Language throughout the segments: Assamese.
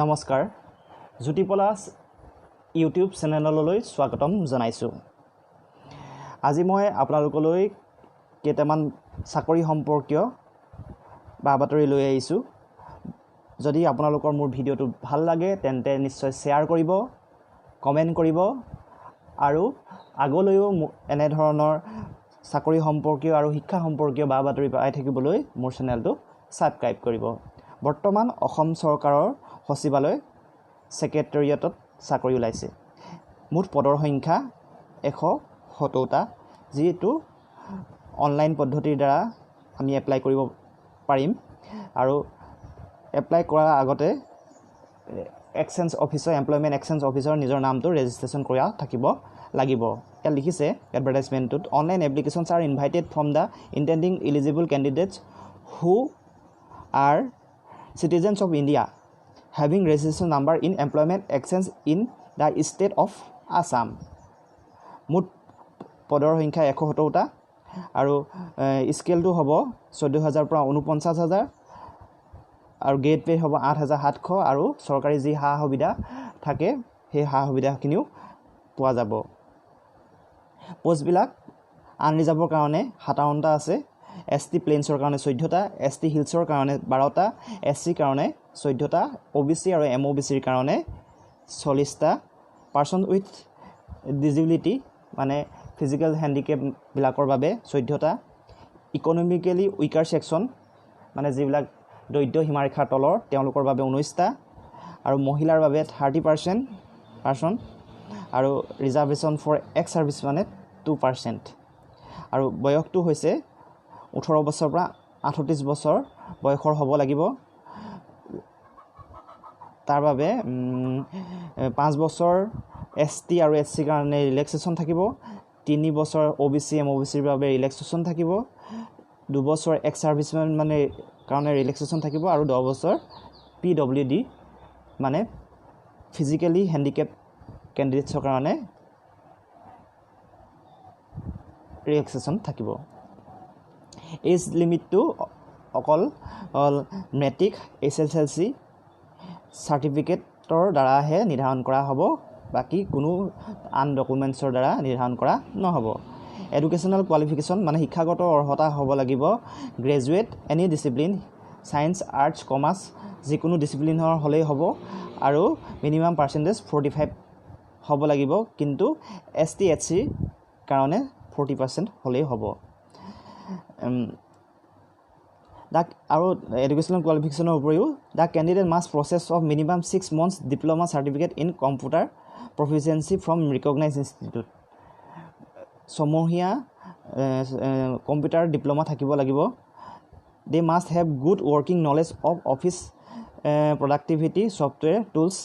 নমস্কাৰ, জ্যোতিপলাশ ইউটিউব চেনেললৈ স্বাগতম জনাইছোঁ। আজি মই আপোনালোকলৈ কেইটামান চাকৰি সম্পৰ্কীয় বা বাতৰি লৈ আহিছোঁ। যদি আপোনালোকৰ মোৰ ভিডিঅ'টো ভাল লাগে তেন্তে নিশ্চয় শ্বেয়াৰ কৰিব, কমেণ্ট কৰিব আৰু আগলৈও এনেধৰণৰ চাকৰি সম্পৰ্কীয় আৰু শিক্ষা সম্পৰ্কীয় বা বাতৰি পাই থাকিবলৈ মোৰ চেনেলটো ছাবস্ক্ৰাইব কৰিব। বৰ্তমান অসম চৰকাৰৰ সচিবালয় ছেক্ৰেটেৰিয়েটত চাকৰি ওলাইছে। মুঠ পদৰ সংখ্যা 170টা, যিটো অনলাইন পদ্ধতিৰ দ্বাৰা আমি এপ্লাই কৰিব পাৰিম। আৰু এপ্লাই কৰাৰ আগতে এক্সচেঞ্জ অফিচৰ, এমপ্লয়মেণ্ট এক্সচেঞ্জ অফিচৰ নিজৰ নামটো ৰেজিষ্ট্ৰেশ্যন কৰা থাকিব লাগিব। ইয়াত লিখিছে এডভাৰটাইজমেণ্টটোত, online applications are invited from the intending eligible candidates who are citizens of India having registration number in employment exchange in the state of Assam. মুঠ পদৰ সংখ্যা 170টা আৰু স্কেলটো হ'ব 14,000 পৰা 49,000 আৰু গ্ৰেড পে' হ'ব 8,700 আৰু চৰকাৰী যি সা সুবিধা থাকে সেই সা সুবিধাখিনিও পোৱা যাব। পষ্টবিলাক আনৰিজাৰ্ভৰ কাৰণে 57টা আছে, এছ টি প্লেইনছৰ কাৰণে 14টা, এছ টি হিলছৰ কাৰণে 12টা, এছ চিৰ কাৰণে 14টা, অ' বি চি আৰু এম অ' বি চিৰ কাৰণে 40টা, পাৰ্চন উইথ ডিজিবিলিটি মানে ফিজিকেল হেণ্ডিকেপবিলাকৰ বাবে 14টা, ইকনমিকেলি উইকাৰ ছেকশ্যন মানে যিবিলাক দৰিদ্ৰ সীমাৰেখাৰ তলৰ তেওঁলোকৰ বাবে 19টা আৰু মহিলাৰ বাবে 30% পাৰ্চন আৰু ৰিজাৰ্ভেশ্যন ফৰ এক্স ছাৰ্ভিচ মানে 2% আৰু বয়সটো হৈছে 18 বছৰৰ পৰা 38 বছৰ বয়সৰ হ'ব লাগিব। তাৰ বাবে 5 বছৰ এছ টি আৰু এছ চিৰ কাৰণে ৰিলেক্সেশ্যন থাকিব, 3 বছৰ অ' বি চি এম অ' বি চিৰ বাবে ৰিলেক্সেশ্যন থাকিব, 2 বছৰ এক্স ছাৰ্ভিচমেন মানে কাৰণে ৰিলেক্সেশ্যন থাকিব আৰু 10 বছৰ পি ডব্লিউ ডি মানে ফিজিকেলি হেণ্ডিকেপ কেণ্ডিডেটছৰ কাৰণে ৰিলেক্সেশ্যন থাকিব। এজ লিমিটটো অকল matric H S L C চাৰ্টিফিকেটৰ দ্বাৰাহে নিৰ্ধাৰণ কৰা হ'ব, বাকী কোনো আন ডকুমেণ্টছৰ দ্বাৰা নিৰ্ধাৰণ কৰা নহ'ব। এডুকেশ্যনেল কোৱালিফিকেশ্যন মানে শিক্ষাগত অৰ্হতা হ'ব লাগিব graduate any discipline, science, arts, commerce যিকোনো ডিচিপ্লিনৰ হ'লেই হ'ব আৰু মিনিমাম পাৰ্চেণ্টেজ 45 হ'ব লাগিব, কিন্তু এছ টি এছ চিৰ কাৰণে 40% হ'লেই হ'ব। আৰু এডুকেশ্যনেল কোৱালিফিকেশ্যনৰ উপৰিও the candidate must possess of minimum 6 months diploma certificate in computer proficiency from recognise institute. ছমহীয়া কম্পিউটাৰ ডিপ্ল'মা থাকিব লাগিব। They must have good working knowledge of office productivity software tools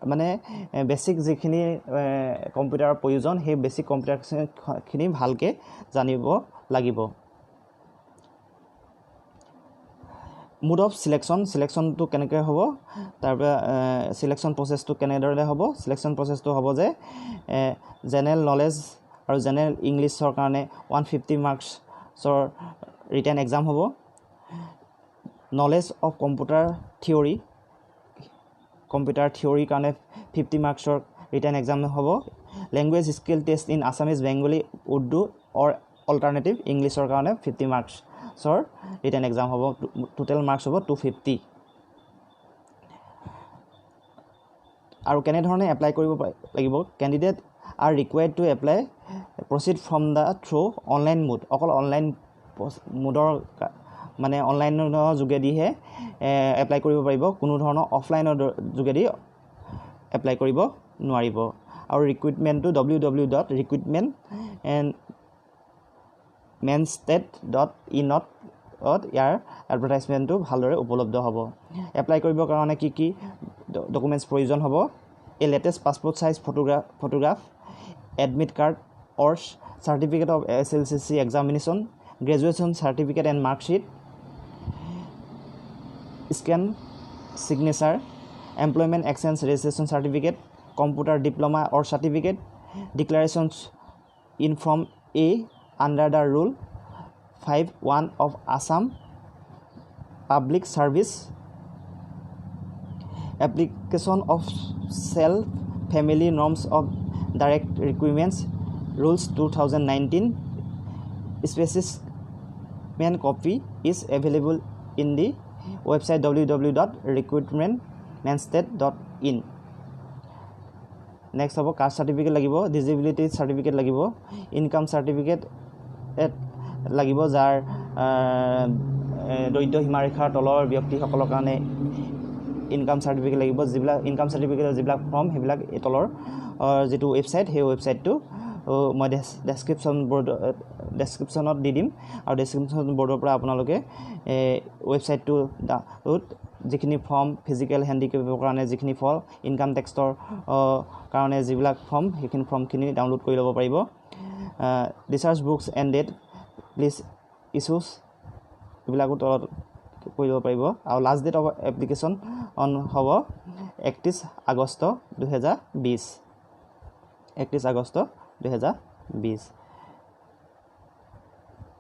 মানে বেছিক যিখিনি কম্পিউটাৰৰ প্ৰয়োজন সেই বেছিক কম্পিউটাৰখিনি ভালকৈ জানিব লাগিব। মোড অফ চিলেকশ্যন, চিলেকশ্যনটো কেনেকৈ হ'ব, তাৰপৰা চিলেকশ্যন প্ৰচেছটো কেনেদৰে হ'ব, চিলেকশ্যন প্ৰচেছটো হ'ব যে জেনেৰেল নলেজ আৰু জেনেৰেল ইংলিছৰ কাৰণে 150 মাৰ্কছৰ ৰিটেন এক্সাম হ'ব, knowledge of computer theory, computer থিয়ৰীৰ কাৰণে 50 মাৰ্কছৰ ৰিটেন এক্সাম হ'ব, language skill test in Assamese, Bengali, Urdu or alternative ইংলিছৰ কাৰণে 50 মাৰ্কছৰ ৰিটেন এক্সাম হ'ব, টোটেল মাৰ্কছ হ'ব 250। আৰু কেনেধৰণে এপ্লাই কৰিব লাগিব, candidate are required to apply proceed from the through online mode, অকল অনলাইন মোডৰ মানে অনলাইনৰ যোগেদিহে এপ্লাই কৰিব পাৰিব, কোনো ধৰণৰ অফলাইনৰ যোগেদি এপ্লাই কৰিব নোৱাৰিব। আৰু ৰিক্ৰুইটমেণ্টটো W W dot recruitment and manstate.in ইয়াৰ এডভাৰটাইজমেণ্টটো ভালদৰে উপলব্ধ হ'ব। এপ্লাই কৰিবৰ কাৰণে কি কি ডকুমেণ্টছ প্ৰয়োজন হ'ব, a latest passport size photograph, admit card or certificate of S L C C examination, graduation certificate and marksheet, scan signature, employment exchange registration certificate, computer diploma or certificate, declarations in form A under the rule 5(1) of Assam Public Service Application of self family norms of Direct Recruitment Rules 2019 specimen copy is available in the website www.recruitmentmanstate.in. Next হ'ব কাষ্ট চাৰ্টিফিকেট লাগিব, ডিজেবিলিটি চাৰ্টিফিকেট লাগিব, ইনকাম চাৰ্টিফিকেট লাগিব, যাৰ দৰিদ্ৰ সীমাৰেখাৰ তলৰ ব্যক্তিসকলৰ কাৰণে ইনকাম চাৰ্টিফিকেট লাগিব। যিবিলাক ইনকাম চাৰ্টিফিকেটৰ যিবিলাক ফৰ্ম, সেইবিলাক এই তলৰ যিটো ৱেবছাইট, সেই ৱেবছাইটটো মই ডেছক্ৰিপশ্যন বৰ্ড ডেছক্ৰিপশ্যনত দি দিম আৰু ডেছক্ৰিপশ্যন বৰ্ডৰ পৰা আপোনালোকে ৱেবছাইটটোত যিখিনি ফৰ্ম, ফিজিকেল হেণ্ডিকেপৰ কাৰণে যিখিনি ফৰ্ম, ইনকাম টেক্সৰ কাৰণে যিবিলাক ফৰ্ম, সেইখিনি ফৰ্মখিনি ডাউনলোড কৰি ল'ব পাৰিব। Discharge books and date place issues, এইবিলাকো তলত কৰি ল'ব পাৰিব। আৰু last date of application on হ'ব 31 আগষ্ট 2020, 31 আগষ্ট 2020।